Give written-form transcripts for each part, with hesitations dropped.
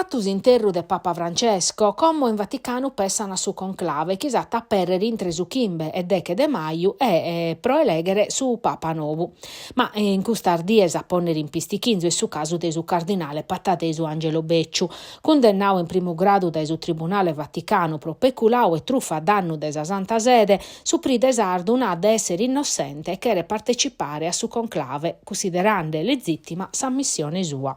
Fatu s'interru de Papa Francesco, como in Vaticanu pessan a su conclave chi s'at a aperrer intre su chimbe e deche de maju e pro elèghere su Papa nou. Ma in custas dies a pònnere in pistichinzu est su casu de su cardinale patadesu Angelo Becciu, cundennadu in primu gradu dae su Tribunale Vaticanu pro peculadu e trufa a dannu de sa Santa Sede, su pride sardu nat de èssere innossente e cheret partecipare a su conclave, cunsiderende lezìtima s'ammissione sua.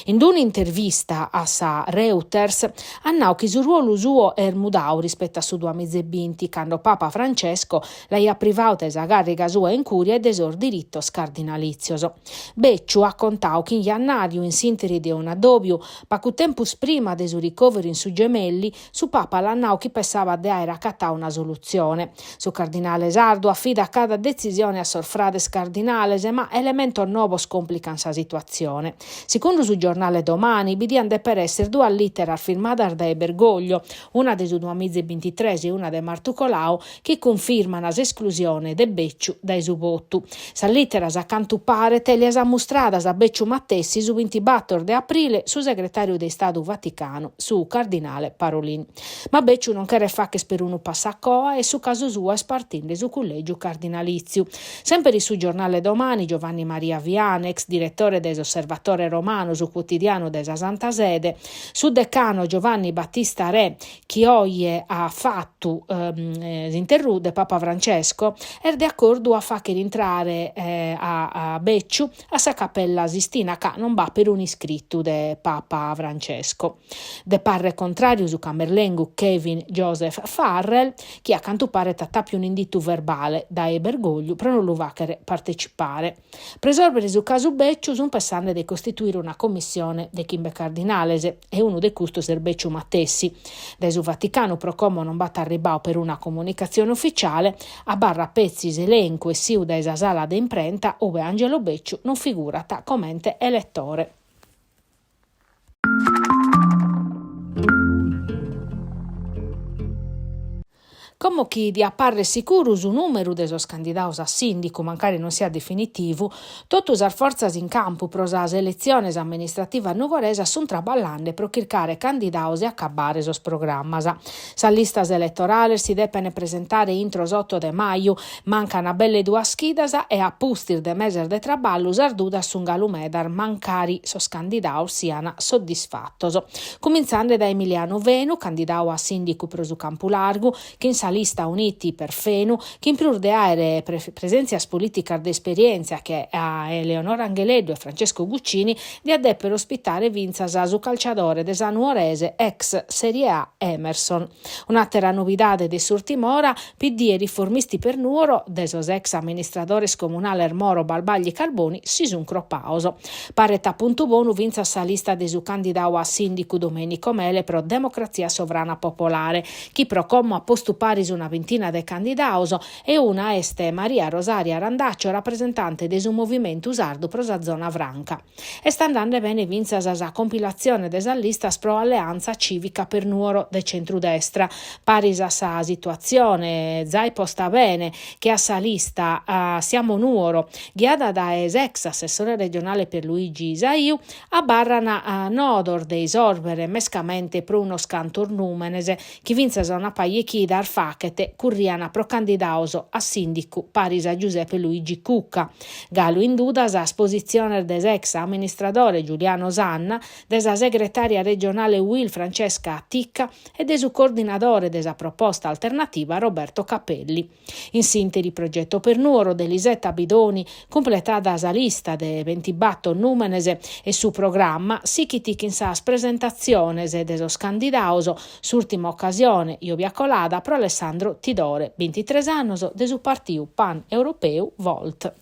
In un'intervista a sa Reuters at nau chi su ruolu suo est mudau rispetu a su duamizebinti, cando Papa Francesco l'aiat privau de sa càrriga sua in Cùria e de sos diritos cardinalìtzios. Becciu at contau chi in jannàriu, in s'ìnteri de un'addòbiu, pacu tempus prima de su ricòveru in su Gemelli, Su Papa l'at nau chi pessabat de àere acatau una solutzione. Su cardinale sardu afidat cada detzisione a sos frades cardinales, ma elementos nobos còmplican sa situatzione. Segundu su giornale Domani bi diant dèpere èssere duas lìteras firmadas dae Bergoglio, una de su duamiza e bintitres e una de martu colau, chi cunfirman s'esclusione de Becciu dae su votu. Sas lìteras, a cantu paret, lias at mustradas a Becciu matessi su bintibator de aprile su segretàriu de Istadu Vaticanu, su cardinale Parolin. Ma Becciu non cheret fagher perunu passu a coa e su casu suo est partinde su cullègiu cardinalìtziu. Semper in su giornale Domani, Giovanni Maria Vian, ex diretore de s'Osservatore Romano, su cuotidianu de sa Santa Sede, su decano Giovanni Battista Re, chi oje at fatu s'interru de Papa Francesco, est de acordu a fàghere intrare a Becciu a sa Capella Sistina ca non b'at perunu iscritu de Papa Francesco. De parre contràriu su camerlengu Kevin Joseph Farrell, chi a cantu paret at àpiu un'inditu verbale dae Bergogliu pro non lu fàghere partecipare. Pro isòrbere su casu Becciu sunt pessende de costituire una commissione de chimbe cardinales e unu de custos est Becciu matessi. Dae su Vaticanu pro como non b'at arribbadu peruna comunicatzione ufficiale, abarrat petzi s'elencu essiu dae sa sala de imprenta ube Angelo Becciu non figurat comente eletore. Como chi diat parrer sicuru su nùmeru de sos candidados a sìndicu, mancari non siat definitivu, totu sas fortzas in campu pro sas eletziones amministrativas nugoresas sunt traballende pro chircare candidados e acabbare sos programmas. Sas listas eletorales si depent presentare intro s'oto de maju, Mancan belle duas chidas e a pustis de meses de traballu sas dudas sunt galu medas mancari sos candidados sian soddisfatos. Cumintzande dae Emiliano Fenu, candidadu a sìndicu pro su Campu Largu, chin sa lista Uniti per Fenu, chi in prus de àere presèntzias polìticas de esperièntzia che a Eleonora Angheleddu e Francesco Guccini, diat dèpere ospitare fintzas su calciadore de sa Nuorese ex Serie A Emerson. Un'àtera novidade de s'ùrtima ora, PD e Riformisti per Nuoro, de sos ex amministradores comunales Moro, Barbagli e Carboni, si sunt cropados. Paret a puntu bonu fintzas sa lista de su candidadu a sìndicu Domenico Mele pro Democratzia Sovrana Popolare, chi pro como at postu paris una bintina de candidados e una est Maria Rosaria Randaccio, rapresentante de su Movimentu Sardu pro sa Zona Franca. Est andende bene fintzas sa compilatzione de sas listas pro Alleanza Civica per Nuoro de centrudestra, paris a sa situatzione zai posta bene che a sa lista Siamo Nuoro, ghiada dae s'ex assessore regionale Pierluigi Saiu, abarran nodos de isòrbere mescamente pro unos cantos nùmenes chi fintzas a una paja 'e chidas faghet currian pro candidados a sìndicu paris a Giuseppe Luigi Cucca. Galu in duda sas positziones de s'ex amministradore Giuliano Sanna, de sa segretària regionale Uil Francesca Ticca e de su coordinadore de sa proposta alternativa Roberto Capelli. In s'ìnteri Progetto per Nuoro de Lisetta Bidoni, cumpletada sa lista de bintibator nùmenes e su programma, sighit chin sas presentatziones de sos candidados, s'ùrtima ocasione, jòbia colada, pro Alessandro Tidore, bintitres annos, de su partiu pan europeu Volt.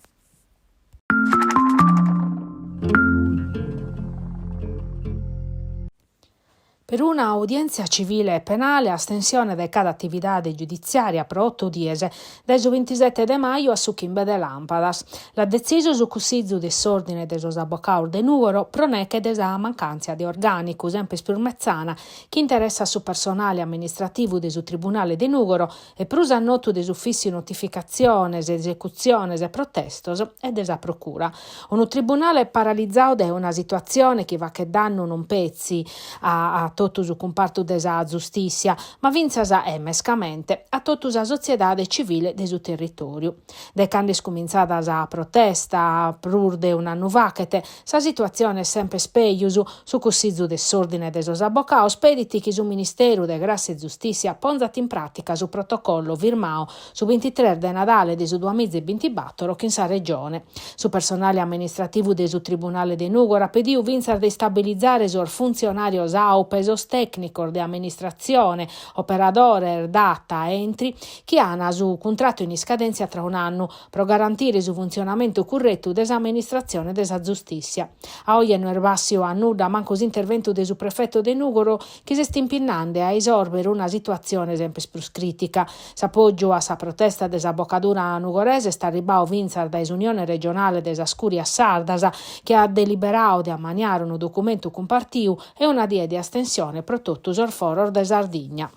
Peruna udièntzia civile e penale, astensione de cada atividade giuditziària pro oto dies, dae su bintisete de maju a su chimbe de làmpadas. L'at detzisu su Cussizu de s'Òrdine de sos Abocados de Nùgoro pro neche de sa mancàntzia de orgànicu semper prus metzana chi interessat su personale amministrativu de su Tribunale de Nùgoro e prus a notu de s'Ufìssiu Notificatziones, Esecutziones e Protestos e de sa Procura. Unu tribunale paralizadu dae una situatzione chi faghet dannu non petzi a totu su cumpartu de sa zustìssia, ma fintzas e mescamente a totu sa sotziedade civile de su territòriu. De cando est cumintzada sa protesta, prus de un'annu faghet, sa situatzione est semper pejus, su Cussizu de s'Òrdine de sos Abocados pedit chi su Ministeru de Grassia e Zustìssia ponzat in pràtica su protocollo firmadu su bintitres de nadale de su duamiza e bintibator chin sa Regione. Su personale amministrativu de su Tribunale de Nùgoro at pedidu fintzas de istabilizare sos funtzionàrios AUP e sos tècnicos de amministratzione, operadores data entry, chi an su cuntratu in iscadèntzia tra un'annu, pro garantire su funtzionamentu curretu de s'amministratzione de sa zustìssia. A oje no est bàssiu a nudda mancu s'interventu de su prefeto de Nùgoro chi s'est impinnande a isòrbere una situatzione semper prus crìtica. S'apògiu a sa protesta de s'abocadura nugoresa est arribadu fintzas dae s'Unione Regionale de sas Cùrias Sardas, chi at deliberadu de ammaniare unu documentu cumpartiu e una die de astensione pro totu sos foros de Sardigna.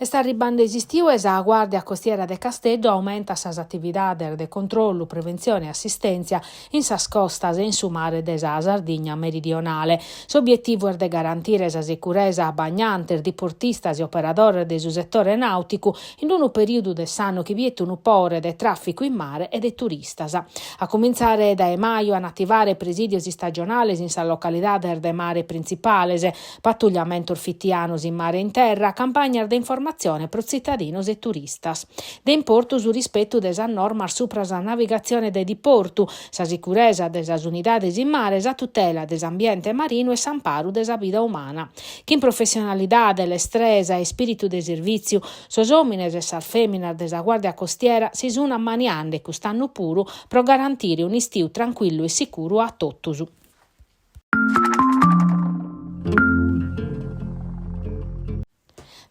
Est arribbande s'istiu e sa Guàrdia Costiera de Casteddu aumentat sas atividades de controllu, preventzione e assistèntzia in sas costas e in su mare de sa Sardigna meridionale. S'obietivu est de garantire sa sicuresa a bagnantes, diportistas e operadores de su setore nàuticu in unu perìodu de s'annu chi biet unu pore de tràficu in mare e de turistas. A cumintzare dae maju an a ativare presìdios istagionales in sas localidades de mare printzipales, patugliamentos fitianos in mare e in terra, campagnas de informatzione pro tzitadinos e turistas. De importu su rispetu de sas normas supra sa navigatzione de diportu, sa sicuresa de sas unidades in mare, sa tutela de s'ambiente marinu e s'amparu de sa vida umana. Chin professionalidade, lestresa e ispìritu de servìtziu, sos òmines e sas fèminas de sa Guàrdia Costiera si sun ammaniande cust'annu puru pro garantire un'istiu trancuillu e sicuru a totus.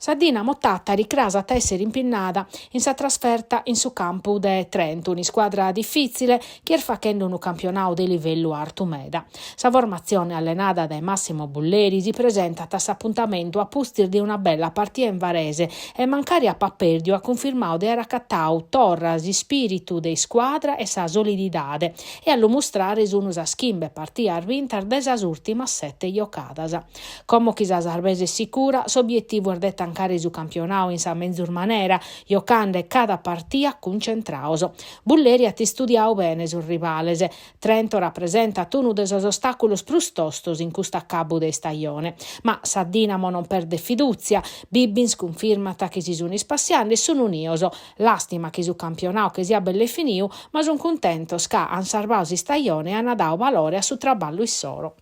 Sa Dinamo Tàtari cras at a èssere impinnada in sa trasferta in su campu de Trento, un'iscuadra difìtzile chi est faghende unu campionadu de livellu artu meda. Sa formatzione allenada dae Massimo Bulleri si presentat a s'apuntamentu a pustis de una bella partida in Varese e mancari apat pèrdiu at cunfirmadu de àere acatadu torra s'ispìritu de iscuadra e sa solididade e a lu mustrare sun sas chimbe partidas bintas de sas ùrtimas sete jocadas. Como chi sa sarbesa est sicura, s'obietivu est de tancare su campionadu in sa menzus manera, jocande cada partia cuncentrados. Bulleri at istudiadu bene sos rivales. Trento rapresentat unu de sos ostàculos prus tostos in custu acabu de istajone. Ma sa Dinamo non perdet fidùtzia, Bibbins cunfirmat chi si sun ispassiande e sun unios. Làstima chi su campionadu che siat belle finiu, ma sun cuntentos ca an sarbadu s'istajone e an dadu valore a su traballu issoro.